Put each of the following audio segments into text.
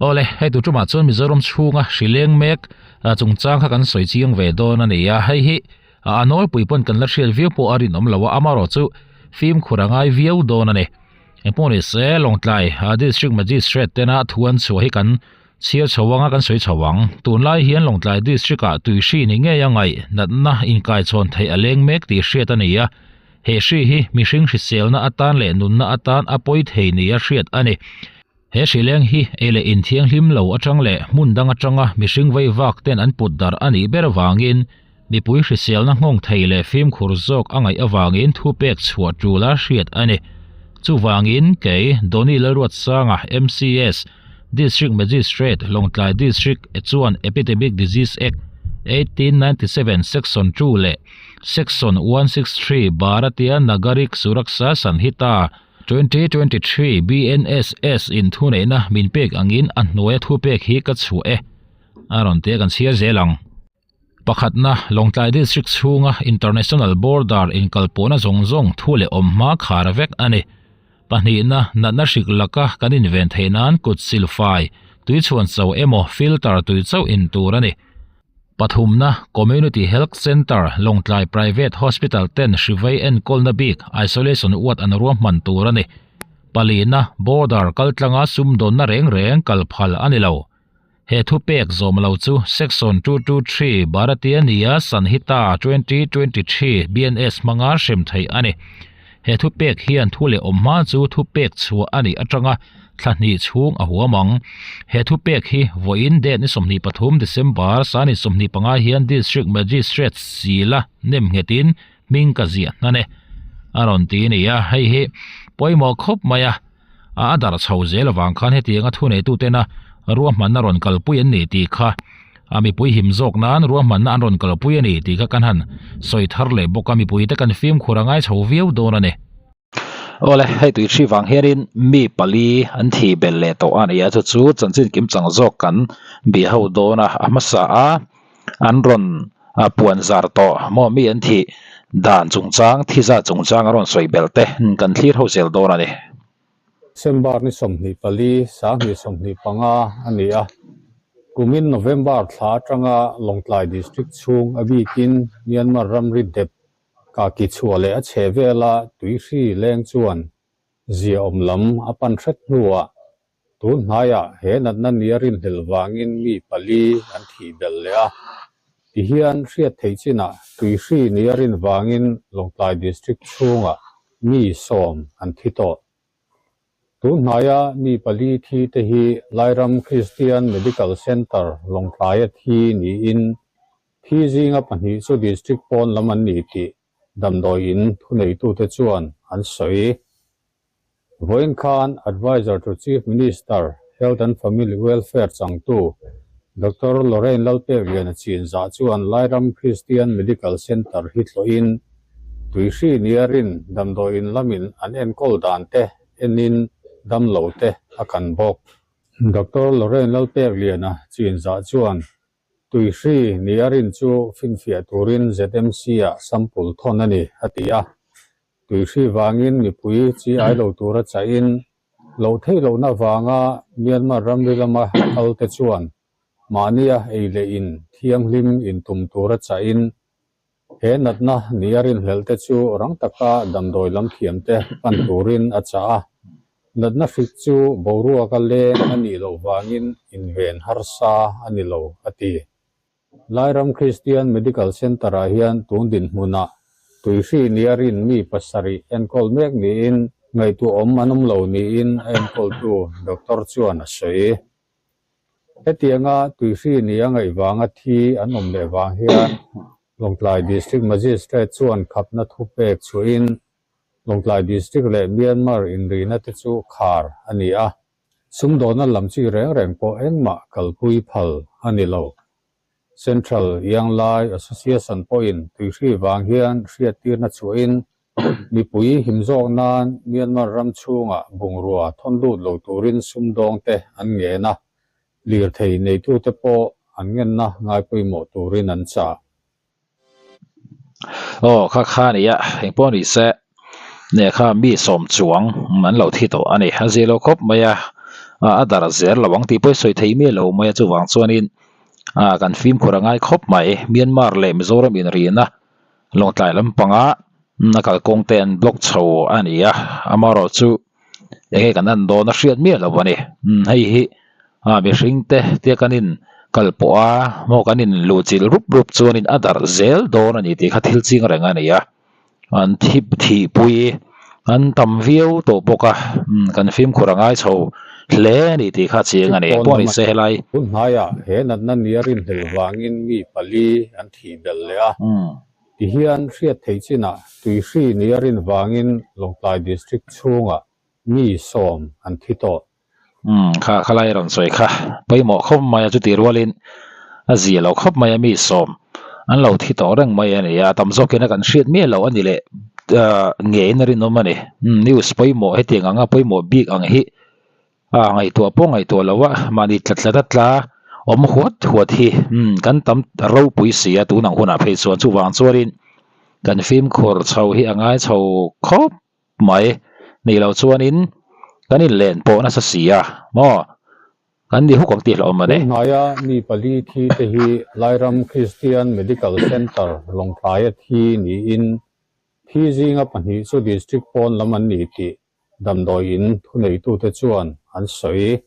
Awle, hei tu tumah chuan Mizoram chhunga hri leng mek chungchang kha kan sawi chiang ve dawn a ni a, hei hi a nawlpui pawn kan la hriat viau pawh a rinawm lo a, amaherawh chu fimkhur a ngai viau dawn a ni. Engpawh ni se, Lawngtlai District Magistrate tena thu an chhuah hi kan chhiar chho anga kan sawi chho ang. Tunlai hian Lawngtlai District-ah tui hri ni ngei a ngaih natna inkaichhawn theih a leng mek tih hriat a ni a, he hri hi mihring hriselna atan leh nunna atan a pawi thei nia hriat a ni. He hrileng hi ei leh in thianghlim lo atang leh hmun dang atanga mihring vei vak ten an put darh a nih ber avangin mipui hriselna nghawng thei leh fimkhur zawk a ngaih avangin thupek chhuah tul a hriat a ni. Chuvangin kei Donny Lalruatsanga, MCS, District Magistrate, Lawngtlai District chuan Epidemic Disease Act, 1897 Section 2 leh Section 163 Bharatiya Nagarik Suraksha Sanhita, 2023 BNSS in thuneihna min pek angin a hnuaia thupek hi ka chhuah e, a rawn ti a kan chhiar zel ang. Pakhatna, Lawngtlai District chhunga International Border inkalpawhna zawng zawng thu leh awm hma khar vek a ni. Pahnihna, natna hrik laka kan inven theih nan kut silfai, tuichhuan cho emaw filter tui chauh in tur a ni. Pathumna, Community Health Centre, Lawngtlai Private Hospital ten hrivei enkawlna bik isolation ward an ruahman tur a ni. Palina, Border kaltlanga sumdawnna reng reng kal phal a ni lo. He thupek zawm lo chu Section 223 Bharatiya Nyaya Sanhita 2023 BNS hmanga hrem theih a ni. He thupek hian thu leh awm hma chu thupek chhuah a nih atanga thla hnih chhung a huam ang. He thupek hi vawiin date ni 23 December sani 25 hian District Magistrate sila nem nghetin hming ka ziah hnan e a rawn ti a ni a, hei hi pawimawh khawp mai a, a darh chho zel avang khan hetianga thuneitutena ruahmanna rawn kalpui an ni tih kha a mipui him zawk nan ruahmanna an rawn kalpui a ni tih kha kan han sawi thar leh bawk a, mipuite kan fimkhur a ngai chho viau dawn a ni. Awle, hei tui hri vang hianin mi pali an thih belh leh tawh a ni a, chu chu chanchin kim chang zawk kan bih ho dawn a, a hmasa a an rawn puan zar tawh maw mi an thih dan chungchang thi zat chungchang a rawn sawi belh te kan thlir ho zel dawn a ni. December ni 24, 2025 a ni a, kumin November thla atanga Lawngtlai District chhung a bikin Myanmar ramri dep Ka ki chhuah leh a chhe vela tuihri leng chuan ziaawm lam a pan hret hnuah tun hnaiah he natna nia rinhlelh vangin mi pali an thih belh leh a. Tihian hriat theih chinah tuihri nia rin vangin Lawngtlai District chhungah mi 10 an thi tawh. Tun hnaia mi pali thi te hi Lairam Christian Medical Centre Lawngtlaia thi niin Thi zinga pahnih chu district pawn lam an ni tih damdawi in thuneitute chuan an sawi. Vawiin khan Adviser to Chief Minister, Health and Family Welfare changtu Doctor Lorraine Lalpekliana chinzah chuan Lairam Christian Medical Centre hi tlawhin tuihri nia rin damdawi in lamin an enkawl dan te enin damlo te a kan bawk. Doctor Lorraine Lalpekliana chinzah chuan Tuihri ni a rin chu finfiah turin ZMC-ah sample thawn a ni, a ti a. Tuihri vangin mipui chi ai lo tura chahin loh theih lohna vanga Myanmar ramri lama kal te chuan mahnia ei leh in thianghlim intum tura chahin he natna ni a rinhlelh te chu rang taka damdawi lam thiam te pan turin a chah a. Natna hrik chu boruaka leng a nih loh vangin inven harsa a ni lo, a ti. Lairam Christian Medical Centre-ah hian tun dinhmunah tuihri nia rin mi pasarih enkawl mek niin ngaihtuahawm an awm lo niin a enkawltu doctor chuan a sawi. Hetianga tuihri nia ngaih vanga thi an awm leh vang hian Lawngtlai District Magistrate chuan khapna thupek chhuahin Lawngtlai District leh Myanmar inrina te chu khar a ni a, sumdawna lam chi reng reng pawh engmah kalpui phal a ni lo. Central Young Lai Association pawhin tuihri vang hian hriattirna chhuahin mipui him zawk nan Myanmar ram chhungah bungrua thawn lut lo turin sumdawngte an ngen a, lirthei neitute pawh an ngenna ngai pawimawh turin an chah. Aw kha kha a ni a engpawh ni se neh kha mi sawm chuang an lo thi tawh a ni a zir lo khawp mai a. A darh zel lo ang tih pawh i sawi thei miah lo mai a chuvang chuanin ah kan fimkhur a ngai khawp mai. Myanmar leh Mizoram inrihna Lawngtlai lampanga a kalkawng te an block chho a ni a, amaherawh chu enge kan en dawn a hriat miah lo a ni. Hei hi ah mihring te tia kan in kal pawh a maw kan in luh chilh rup rup chuanin a darh zel dawn a ni tih kha thil ching reng a ni a. An thip thihpui an tam viau tawh bawk a, kan fimkhur a ngai chho hle a ni tih kha chiang a ni. Pawh ni se helai. Hun hnaiah he natna nia rinhlelh vangin mi pali an thih belh leh a. Tihian hriat theih chinah tuihri nia rin vangin Lawngtlai District chhungah mi sawm an thi tawh. Umm kha khalai rawn sawi kha pawimawh khawp mai a chuti rualin a zia lo khawp mai a mi sawm an lo thi tawh reng mai a ni a tam zawkin a kan hriat miah loh a ni leh ahh ngeiin a rinawm a ni umm news pawimawh hetiang anga pawimawh bik ang hi a ngaihtuah pawh ngaihtuah lo a mahni tla tla tla awm huat huat hi umm kan tam ropui si a tun ang hunah phei chuan chuvang chuanin kan fimkhur chho hi a ngai chho khawp. Mai, nih loh chuanin kan inlen pawh nasa si a, maw? Kan ni huk ang tih hlauhawm a ni. Tun hnaia mi pali thi te hi Lairam Christian Medical Centre Lawngtlaia thi niin thi zinga pahnih chu district pawn lam an ni tih damdawi in thuneitute chuan an sawi.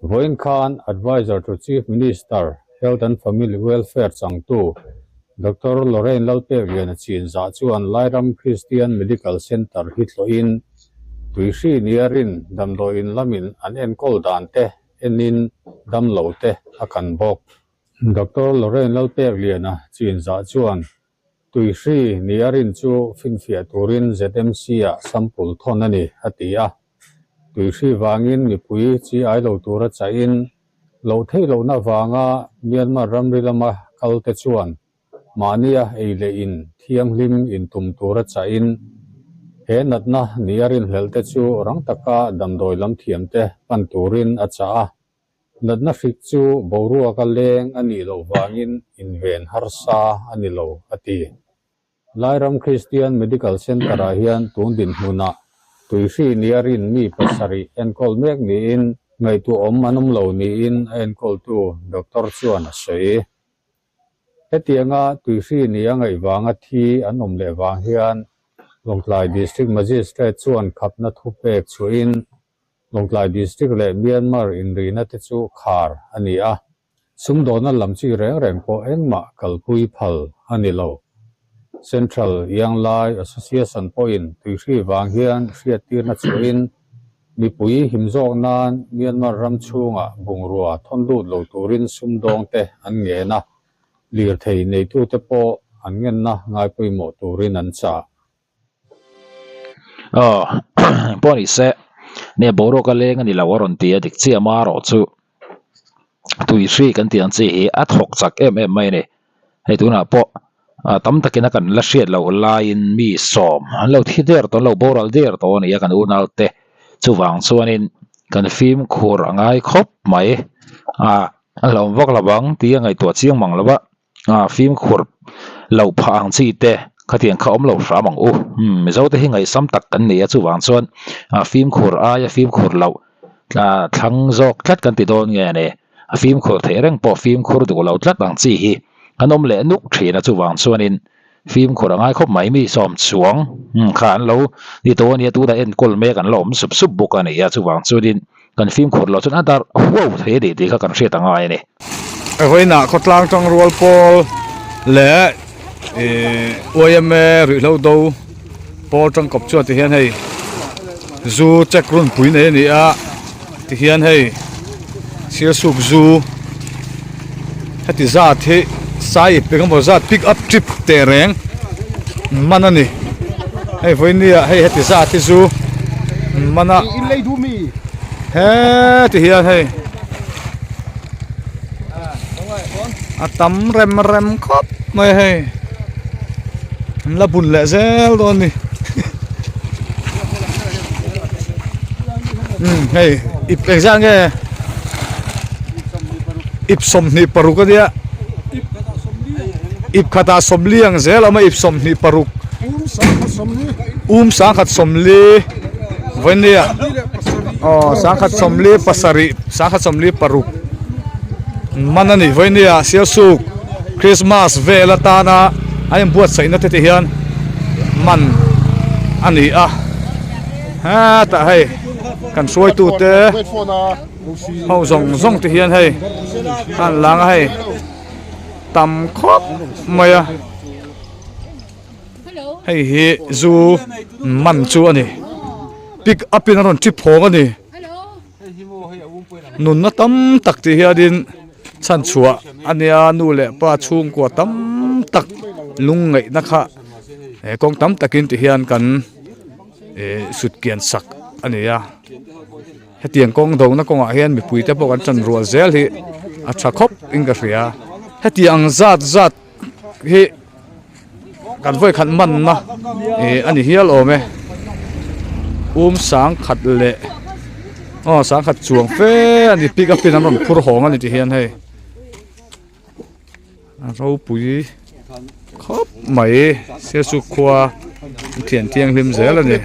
Vawiin khan Adviser to Chief Minister, Health and Family Welfare changtu Doctor Lorraine Lalpekliana chinzah chuan Lairam Christian Medical Centre hi tlawhin Tuihri niarin damdawiin lamin an enkawl dan te enin damlo te a kan bawk. Doctor Lorraine Lalpekliana chinzah chuan Tuihri niarin chu finfiah turin ZMC-ah sample thawn a ni, a ti a. Tuihri vangin mipui chi ai lo tura chahin loh theih lohna vanga Myanmar ramri lama kalte chuan mahnia ei leh in thianghlim intum tura chahin he natna ni a rinhlelhte chu rang taka damdawi lam thiamte pan turin a chah a. Natna hrik chu boruaka leng a nih loh vangin inven harsa a ni lo, a ti. Lairam Christian Medical Centre-ah hian tun dinhmunah tuihri nia rin mi pasarih enkawl mek niin ngaihtuahawm an awm lo niin a enkawltu doctor chuan a sawi. Hetianga tuihri nia ngaih vanga thi an awm leh vang hian Lawngtlai District Magistrate chuan khapna thupek chhuahin Lawngtlai District leh Myanmar inrihna te chu khar a ni a. Sumdawna lam chi reng reng pawh engmah kalpui phal a ni lo. Central Ianglai Association pawhin tuihri vang hian hriattirna chhuahin mipui him zawk nan Myanmar ram chhungah bungrua thawn lut lo turin sumdawngte an ngen a, lirthei neitute pawh an ngenna ngai pawimawh turin an chah. Aw pawh ni se nge boruak a leng a ni lo a rawn ti a dik chiah ama erawh chu tui hri kan tih ang chi hi a thawk chak em em mai a ni hei tunah pawh ah tam takin a kan la hriat loh laiin mi sawm an lo thi der tawh an lo boral der tawh a ni a kan unau te chuvang chuanin kan fimkhur a ngai khawp mai ah a hlauhawm vak lo ang tih a ngaihtuah chiang mang lo va. Ah fimkhur loh phah ang chi te khatiang kha awm lo hram ang u. Umm Mizo te hi ngaihsam tak kan ni a chuvang chuan ah fimkhur aia fimkhur loh ah thlang zawk tlat kan ti dawn nge ni. A fimkhur theih reng pawh fimkhur duh lo tlat ang chi hi an awm leh nuk thin a chuvang chuanin fimkhur a ngai khawp mai mi sawm chuang umm kha an lo ni tawh a nia tunah enkawl mek an la awm sup sup bawk a ni a chuvang chuanin kan fimkhur loh chuan a darh huau thei a ni tih kha kan hriat a ngai a ni. Vawiinah khawtlang tangrual pawl leh ihh yma ruihhlo do pawl tangkawp chuan ti hian hei zu check run pui nei a ni a tihian hei sialsuk zu heti zat hi sai ip engemaw zat pick up trip teh reng man a ni hei vawinia hei heti zat hi zu man a heti hian hei. A tam rem rem khawp mai a hei an la bun leh zel dawn a ni umm hei ip engzah nge ip 26 a nia ip khatah 40 ang zel a awm a ip 26 um 40 vawinia. Aw 1047 1046 man a nih vawi nia Sialsuk Christmas vel atana an inbuatsaihna te ti hian man a ni a hetah hei kan hruaitute ho zawng zawng te hian hei a an lang a hei tam khawp mai a. Hei hi zu man chu a ni pick up in a rawn trip hawng a ni nunna tam tak tih hianin chhan chhuah a nia nu leh pa chhungkua tam tak lungngaihna kha he kawng tam takin ti hian kan eh sut kian sak a ni a hetiang kawng dona kawngah hian mipui te pawh kan tan rual zel hi a tha khawp in ka hria hetiang zat zat hi kan vawi khat manna ih a ni hial awm e um sangkhat leh aw sangkhat chuang fe a ni pick up in an rawn phur hawng a ni ti hian hei a ropui khawp mai siachu khua thian thianghlim zel a ni.